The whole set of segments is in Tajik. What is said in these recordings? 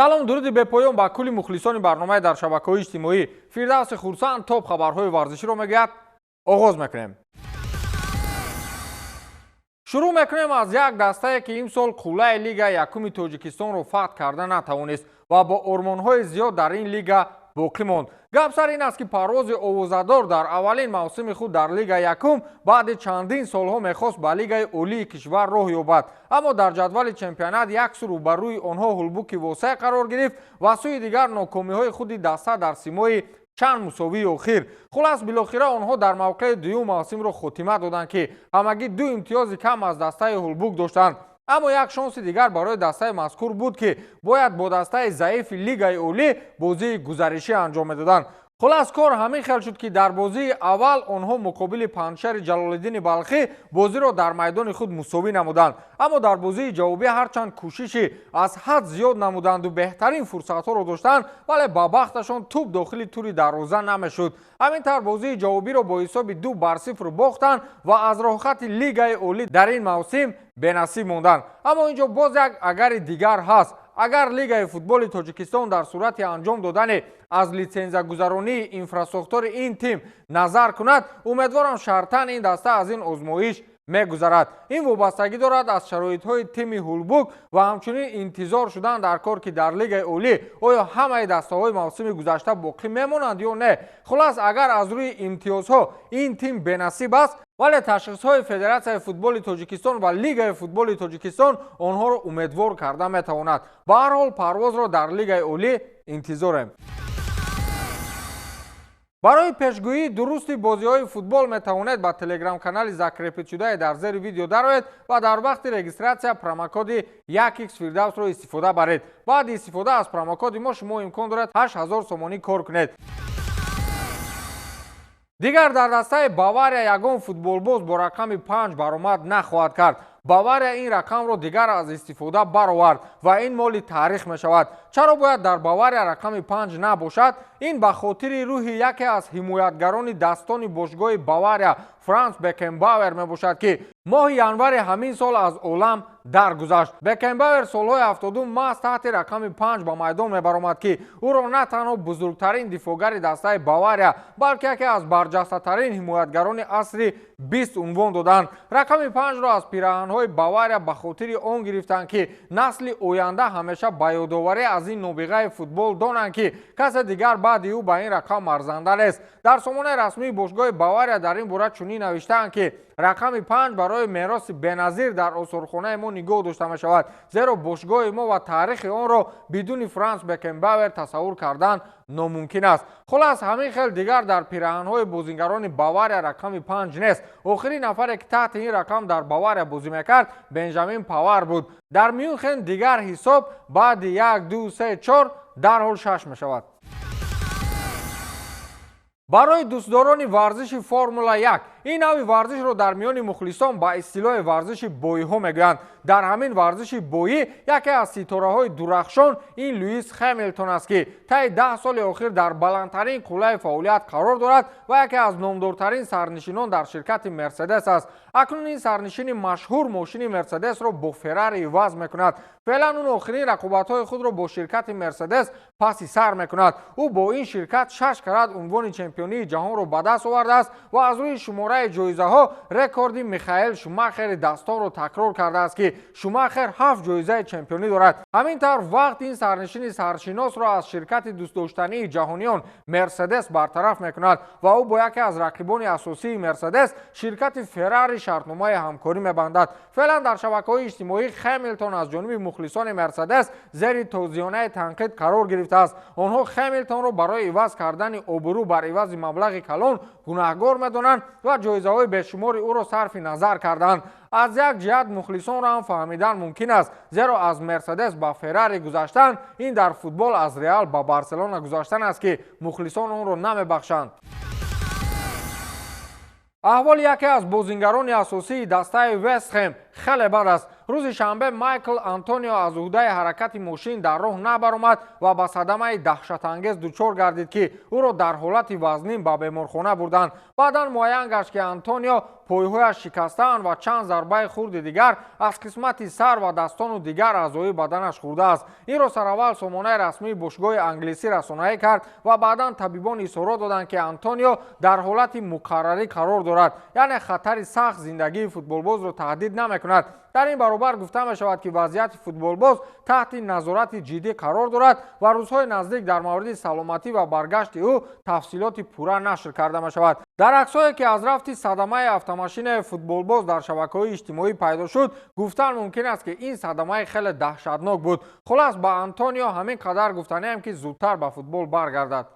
Салом, дуруди бепоён ба кулли мухлисони барномаи дар шабакаҳои иҷтимоӣ. Фирдавси Хурсанд топ хабарҳои варзиширо мегӯяд. Оғоз мекунем. Шурӯъ мекунем аз як дастае, ки имсол қуллаи Лигаи якуми Тоҷикистонро фатҳ карда натавонист ва бо ормонҳои зиёд дар ин лига боқӣ монд. Гап сар ин аст, ки Парвози овозадор дар аввалин мавсими худ дар Лигаи якум баъди чандин солҳо мехост ба Лигаи олии кишвар роҳ ёбад, аммо дар ҷадвали чемпионат як су рӯбарӯи онҳо Ҳулбуки Восеъ қарор гирифт ва сӯи дигар нокомиҳои худи даста дар симои чанд мусовии охир. Хулас, билохира онҳо дар мавқеи дуюм мавсимро хотима доданд, ки ҳамагӣ 2 имтиёзи кам аз дастаи Ҳулбук доштанд. Аммо як шонси дигар барои дастаи мазкур буд, ки бояд бо дастаи заифи Лигаи олӣ бозии гузаришӣ анҷом медоданд. Хулас, кор ҳамин хел шуд, ки дар бозии аввал онҳо муқобили Панҷшари Ҷалолиддини Балхӣ бозиро дар майдони худ мусовӣ намуданд, аммо дар бозии ҷавобӣ ҳарчанд кӯшиши аз ҳад зиёд намуданду беҳтарин фурсатҳоро доштанд, вале ба бахташон тӯб дохили тури дарвоза намешуд. Ҳамин тавр бозии ҷавобиро бо ҳисоби 2-0 бохтанд ва аз роҳхати Лигаи олӣ дар ин мавсим бенасиб монданд. Аммо ин ҷо боз як агари дигар ҳаст. Агар Лигаи футболи Тоҷикистон дар сурати анҷом додани аз литсензиягузаронии инфрасохтори ин тим назар кунад, умедворам, шартан ин даста аз ин озмоиш мегузарад. Ин вобастагӣ дорад аз шароитҳои тими Ҳулбук ва ҳамчунин интизор шудан дар кор, ки дар Лигаи олӣ оё ҳамаи дастаҳои мавсими гузашта боқӣ мемонанд ё не. Хулас, агар аз рӯи имтиёзҳо ин тим бенасиб аст, вале ташхисҳои Федератсияи футболи Тоҷикистон ва Лигаи футболи Тоҷикистон онҳоро умедвор карда метавонад. Ба ҳар ҳол, Парвозро дар Лигаи олӣ интизорем. Барои пешгӯии дурусти бозиҳои футбол метавонед ба телеграм-канали закрепить-шудае дар зери видео дароед ва дар вақти регистрация промокоди 1x Фирдавсро истифода баред. Баъди истифода аз промокоди мо шумо имкон доред 8000 сомонӣ кор кунед. Дигар дар дастаи Бавария ягон футболбоз бо рақами 5 баромад нахоҳад кард. Бавария ин рақамро дигар аз истифода баровард ва ин моли таърих мешавад. Чаро бояд дар Бавария рақами 5 набошад? Ин ба хотири рӯҳи яке аз ҳимоятгарони дастони бошгоҳи Бавария, Франс Бекенбауэр мебошад, ки моҳи январи ҳамин сол аз олам даргузашт. Бекенбауэр солҳои 70 маҳз таҳти рақами 5 ба майдон мебаромад, ки ӯро на танҳо бузургтарин дифоъгари дастаи Бавария, балки яке аз барҷастатарин ҳимоятгарони асри 20 унвон доданд. Рақами 5-ро аз пираҳанҳои Бавария ба хотири он гирифтанд, ки насли оянда ҳамеша ба ёдоварӣ аз ин нобиғаи футбол донанд, ки касе дигар баъди ӯ ба ин рақам арзанда нест. Дар сомонаи расмии бошгоҳи Бавария дар ин бора чунин навиштаанд, ки рақами 5 барои мероси беназир дар осорхонаи мо нигоҳ дошта мешавад, зеро бошгоҳи мо ва таърихи онро бидуни Франс Бекенбауэр тасаввур кардан номумкин аст. Хулас, ҳамин хел дигар дар пираҳанҳои бозингарони Бавария рақами 5 нест. Охирин нафаре, ки таҳти ин рақам дар Бавария бозӣ мекард, Бенҷамин Павар буд. Дар Мюнхен дигар ҳисоб баъди як, ду, се, чор дарҳол шаш мешавад. Барои дӯстдорони варзиши Формула 1, ин навъи варзишро дар миёни мухлисон ба истилоҳи варзиши боиҳо мегӯянд. Дар ҳамин варзиши боӣ яке аз ситораҳои дурахшон ин Луис Хемилтон аст, ки таи 10 соли охир дар баландтарин қуллаи фаъолият қарор дорад ва яке аз номдортарин сарнишинон дар ширкати Мерседес аст. Акнун ин сарнишини машҳур мошини Мерседесро бо Феррари иваз мекунад. Феълан ӯ охирин рақобатҳои худро бо ширкати Мерседес паси сар мекунад. Ӯ бо ин ширкат шаш карат унвони чемпионии ҷаҳонро ба даст овардааст ва аз рӯи шумораи ҷоизаҳо рекорди Михаэл Шумахери дастонро такрор кардааст, ки Шумахер ҳафт ҷоизаи чемпионӣ дорад. Ҳамин тавр вақт ин сарнишини саршиносро аз ширкати дӯстдоштании ҷаҳониён Мерседес бартараф мекунад ва ӯ бо яке аз рақибони асосии Мерседес, ширкати Феррари, шартномаи ҳамкорӣ мебандад. Феълан дар шабакаҳои иҷтимоӣ Хемилтон аз ҷониби мухлисони Мерседес зери тозиёнаи танқид қарор гирифтааст. Онҳо Хемилтонро барои иваз кардани обрӯ бар ивази маблағи калон гунаҳгор медонанд ва ҷоизаҳои бешумори ӯро сарфи назар карданд. Аз як ҷиҳат мухлисонро ҳам фаҳмидан мумкин аст, зеро аз Мерседес ба Феррари гузаштан ин дар футбол аз Реал ба Барселона гузаштан аст, ки мухлисон онро намебахшанд. Аҳволи яке аз бозингарони асосии дастаи Вестхем хеле бад аст. Рӯзи шанбе Майкл Антонио аз уҳдаи ҳаракати мошин дар роҳ набаромад ва ба садамаи даҳшатангез дучор гардид, ки ӯро дар ҳолати вазнин ба беморхона бурданд. Баъдан муайян гашт, ки Антонио пойҳояш шикастаанд ва чанд зарбаи хурди дигар аз қисмати сар ва дастону дигар аъзои баданаш хӯрдааст. Инро сараввал сомонаи расмии бошгоҳи англисӣ расонаӣ кард ва баъдан табибон изҳорот доданд, ки Антонио дар ҳолати муқаррарӣ қарор дорад, яъне хатари сахт зиндагии футболбозро таҳдид намекунад. Дар ин баробар гуфта мешавад, ки вазъияти футболбоз таҳти назорати ҷиддӣ қарор дорад ва рӯзҳои наздик дар мавриди саломатӣ ва баргашти ӯ тафсилоти пурра нашр карда мешавад. Дар аксҳое, ки аз рафти садамаи автомошинаи футболбоз дар шабакаҳои иҷтимоӣ пайдо шуд, гуфтан мумкин аст, ки ин садамаи хеле даҳшатнок буд. Хулас, ба Антонио ҳамин қадар гуфтаниам, ки зудтар ба футбол баргардад.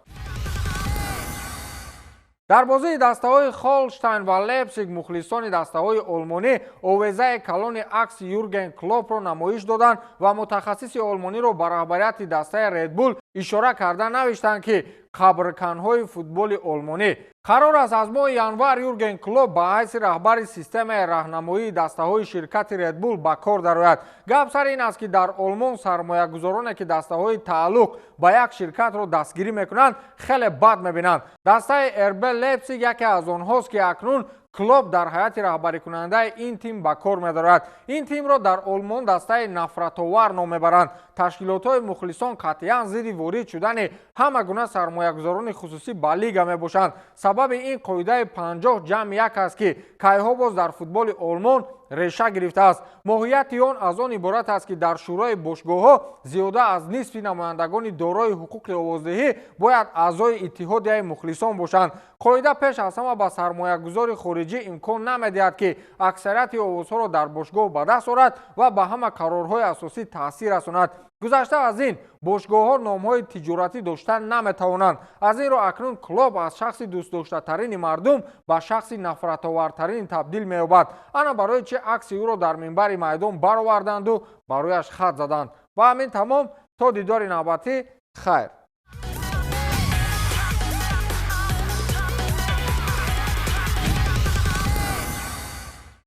Дар бозии дастаҳои Холштайн ва Лейпсиг мухлисони дастаҳои олмонӣ овезаи калони акси Юрген Клопро намоиш доданд ва мутахассиси олмониро ба раҳбарияти дастаи Редбул ишора карда навиштанд, ки қабрканҳои футболи олмонӣ. Қарор аст, аз моҳи январ Юрген Клоп ба ҳайси раҳбари системаи раҳнамоии дастаҳои ширкати Редбул ба кор дарояд. Гап сар ин аст, ки дар Олмон сармоягузороне, ки дастаҳои тааллуқ ба як ширкатро дастгирӣ мекунанд, хеле бад мебинанд. Дастаи РБ Лейпсиг яке аз онҳост, ки акнун Клоп дар ҳайати раҳбарикунандаи ин тим ба кор медорад. Ин тимро дар Олмон дастаи нафратовар ном мебаранд. Ташкилотҳои мухлисон қатъиян зидди ворид шудани ҳама гуна сармоягузорони хусусӣ ба лига мебошанд. Сабаби ин қоидаи 50+1 аст, ки кайҳо боз дар футболи Олмон реша гирифтааст. Моҳияти он аз он иборат аст, ки дар шӯрои бошгоҳҳо зиёда аз нисфи намояндагони дорои ҳуқуқи овоздиҳӣ бояд аъзои иттиҳодияи мухлисон бошанд. Қоида пеш аз ҳама ба сармоягузори хориҷӣ имкон намедиҳад, ки аксарияти овозҳоро дар бошгоҳ ба даст орад ва ба ҳама қарорҳои асосӣ таъсир расонад. Гузашта аз ин, бошгоҳҳо номҳои тиҷоратӣ дошта наметавонанд. Аз ин рӯ акнун Клоп аз шахси дӯстдоштатарини мардум ба шахси нафратовартарин табдил меёбад. Ана барои чи акси ӯро дар минбари майдон бароварданду барояш хат заданд. Ба ҳамин тамом, то дидори навбатӣ, хайр.